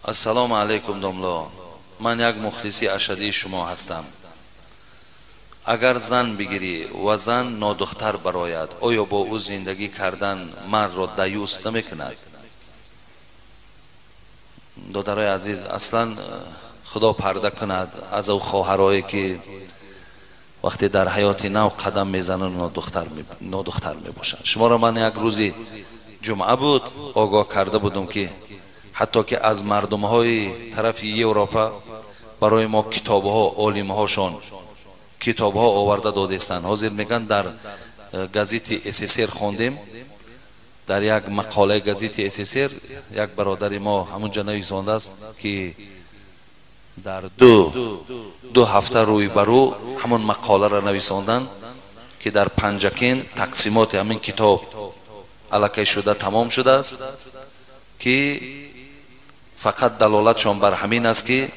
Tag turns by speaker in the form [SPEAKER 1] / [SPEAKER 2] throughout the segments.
[SPEAKER 1] Ассалому алайкум домло, ман як мухлиси ашадии шумо ҳастам. Агар зан бигирӣ ва зан нодухтар барояд, оё бо ӯ зиндагӣ кардан мардро даюс намекунад? Додарои азиз, аслан худо парда кунад аз ӯ хоҳарое ки вақте дар ҳаёти нав қадам мезананд нодухтар мебошанд. Шуморо ман як рӯзи ҷумъа буд огоҳ карда будам ки ҳатто ки аз мардумҳои тарафи Европа барои мо китобҳо, олимҳошон китобҳо оварда додестанд. Ҳозир мегӯянд дар газети СССР хондем, дар як мақолаи газети СССР як бародари мо ҳамунҷа нависондааст ки дар ду ҳафта рӯй ба рӯ ҳамон мақоларо нависонданд ки дар Панҷакент тақсимоти ҳамин китоб аллакай шуда тамом шудааст, ки фақат далолатшон бар ҳамин аст ки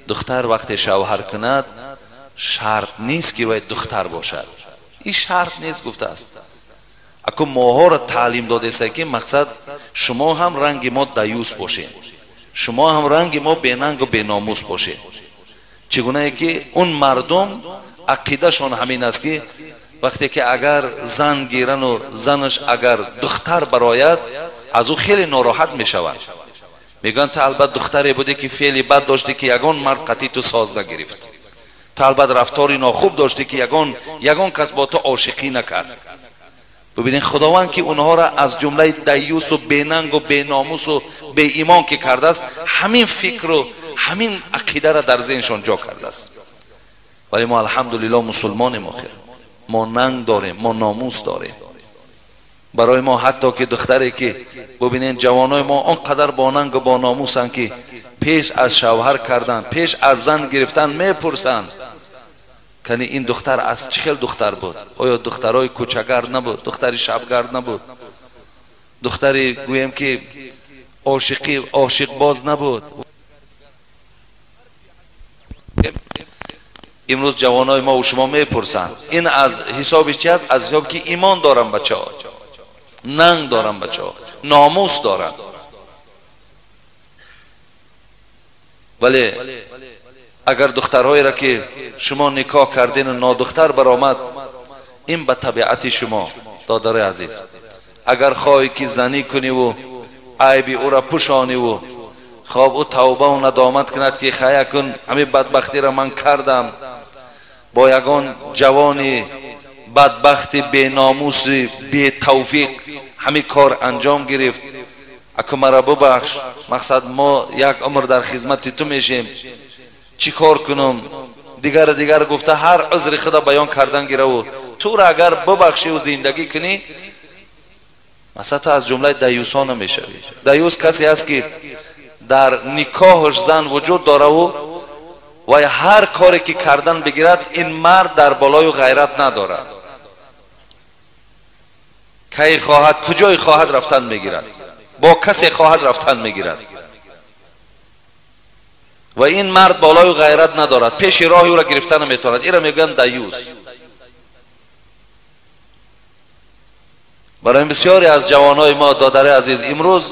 [SPEAKER 1] духтар вақте шавҳар кунад шарт нест ки вай духтар бошад. Ин шарт нест гуфтааст. Аку моҳоро таълим додеста ки мақсад шумо ҳам ранги мо даюс бошед, шумо ҳам ранги мо бенангу беномус бошед. Чӣ гунае ки он мардум ақидашон ҳамин аст ки вақте ки агар зан гирану занаш агар духтар барояд, аз ӯ хеле нороҳат мешаванд. Мегӯянд ту албат духтаре будӣ ки феъли бад доштӣ ки ягон мард қатъи ту соз нагирифт, ту албат рафтори нохуб доштӣ ки ягон кас бо ту ошиқӣ накард. Бибинед, худованд ки онҳоро аз ҷумлаи даюсу бенангу беномусу беимон ки кардааст, ҳамин фикру ҳамин ақидаро дар зеҳншон ҷо кардааст. Вале мо алҳамдулилло мусулмонем, охир мо нанг дорем, мо номус дорем. Барои мо ҳатто ки духтаре ки бибинед, ҷавонои мо он қадар бо нангу бо номусанд ки пеш аз шавҳар кардан, пеш аз зан гирифтан мепурсанд кани ин духтар аз чӣ хел духтар буд? Оё духтарои кӯчагард набуд, духтари шабгард набуд, духтари гӯем ки ошиқбоз набуд? Имрӯз ҷавонои мо шумо мепурсанд. Ин аз ҳисоби чи аст? Аз ҳисоби ки имон дорам бачаҳо, нанг дорам бачаҳо, номус дорам. Вале агар духтарҳоеро ки шумо никоҳ кардину нодухтар баромад, ин ба табиати шумо, додарои азиз. Агар хоҳӣ ки занӣ куниву айби ӯро пӯшониву хоб ӯ тавбаву надомат кунад ки хая кун, ҳамин бадбахтиро ман кардам, бо ягон ҷавони бадбахти беномуси бетавфиқ ҳамин кор анҷом гирифт, аку маро бубахш, мақсад мо як умр дар хизмати ту мешем, чӣ кор кунам, дигар дигар гуфта ҳар узри худа баён кардан гираву туро агар бубахшиву зиндагӣ кунӣ, масалан ту аз ҷумлаи даюсҳо намешавӣ. Даюс касе аст ки дар никоҳаш зан вуҷуд дораву ва ҳар коре ки кардан бигирад, ин мард дар болою ғайрат надорад. Кай хоҳад, куҷое хоҳад рафтан мегирад, бо касе хоҳад рафтан мегирад. Ва ин мард болою ғайрат надорад, пеши роҳи ӯро гирифта наметавонад. Инро мегӯянд даюс. Барои бисёре аз ҷавонои мо, додари азиз, имрӯз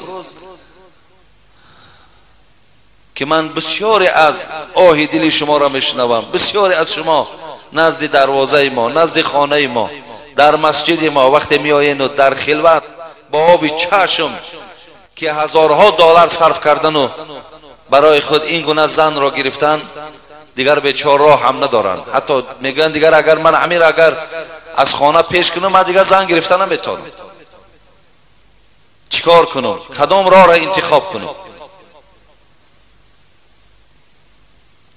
[SPEAKER 1] ки ман бисёре аз оҳи дили шуморо мешунавам, бисёре аз шумо назди дарвозаи мо, назди хонаи мо, дар масҷиди мо вақте меоену дар хилват бо оби чашм ки ҳазорҳо доллар сарф кардану барои худ ин гуна занро гирифтан, дигар бечор роҳ ҳам надоранд. Ҳатто мегӯянд дигар агар ман ҳамин агар аз хона пеш кунам, ман дигар зан гирифта наметавонам. Чӣ кор кунам? Кадом роҳро интихоб кунам?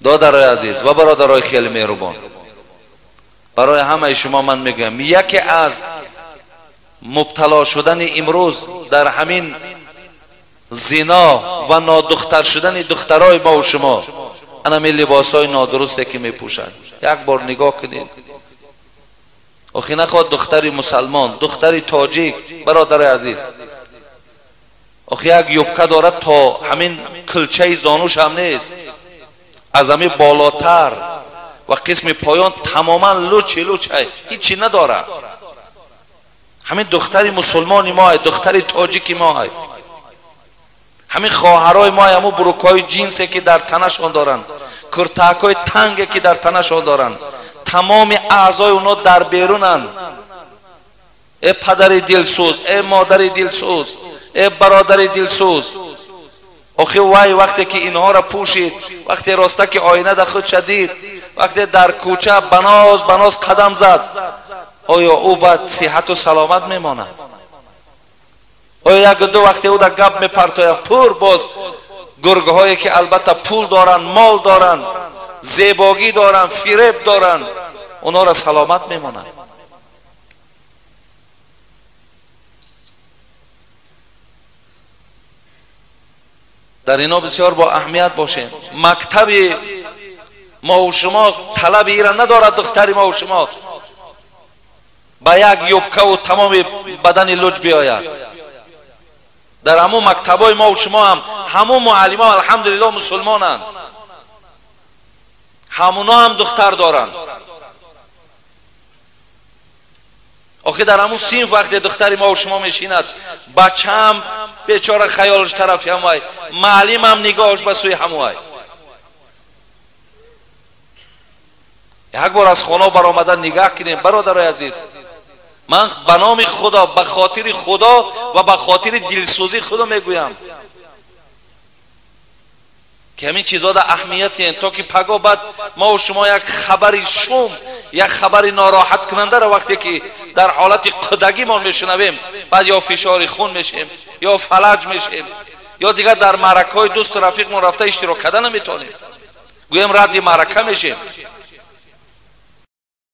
[SPEAKER 1] Додарои азиз ва бародарои хеле меҳрубон, барои ҳамаи шумо ман мегӯям, яке аз мубтало шудани имрӯз дар ҳамин зино ва нодухтар шудани духтарои мо ва шумо анами либосҳои нодурусте ки мепӯшанд. Як бор нигоҳ кунед. Охи нахоҳад духтари мусалмон, духтари тоҷик, бародари азиз, охи як юбка дорад то ҳамин кулчаи зонуш ҳам нест, аз ҳамин болотар ва қисми поён тамоман лучи луч, ҳичи надорад. Ҳамин духтари мусулмони мо, духтари тоҷики мо. Ҳамин хоҳарои мо ҳамун брукҳои ҷинсе ки дар танашон доранд, куртакҳои танге ки дар танашон доранд, тамоми аъзои онҳо дар берунанд. Э падари дилсӯз, э модари дилсӯз, э бародари дилсӯз, охи вай вақте ки инҳоро пӯшид, вақте роста ки оина дар худ шадид, вақте дар кӯча баноз баноз қадам зад, оё ӯ баъд сиҳату саломат мемонад? Оё як ду вақте ӯ дар гап мепартояд, пур боз гургҳое ки албатта пул доранд, мол доранд, зебогӣ доранд, фиреб доранд, онҳоро саломат мемонанд? Дар ино бисёр бо аҳамият бошем. Мактаби мо ва шумо талаби ира надорад. Духтари мо ва шумо ба як юбкаву тамоми бадани луҷ биёяд. Дар ҳамун мактабҳои мо ва шумо ҳам ҳамун муаллимон алҳамдулиллоҳ мусулмонанд, ҳамуно ҳам духтар доранд. Охи дар ҳамун синф вақте духтари мо ва шумо мешинад, бачаам бечора хаёлаш тарафи ҳамвай, маълимам нигоҳаш ба сӯи ҳамвай. Як бор аз хона баромада нигаҳ кунем, бародарои азиз. Ман ба номи Худо, ба хотири Худо ва ба хотири дилсӯзии Худо мегӯям ки ҳамин чизҳо дар аҳамиятен, то ки паго баъд мо ва шумо як хабари шум, як хабари нороҳаткунандаро вақте ки дар ҳолати қудагимон мешунавем, баъд ё фишори хун мешем, ё фалаҷ мешем, ё дигар дар маъракаҳои дӯсту рафиқмон рафта иштирок карда наметавонем, гӯем радди маърака мешем.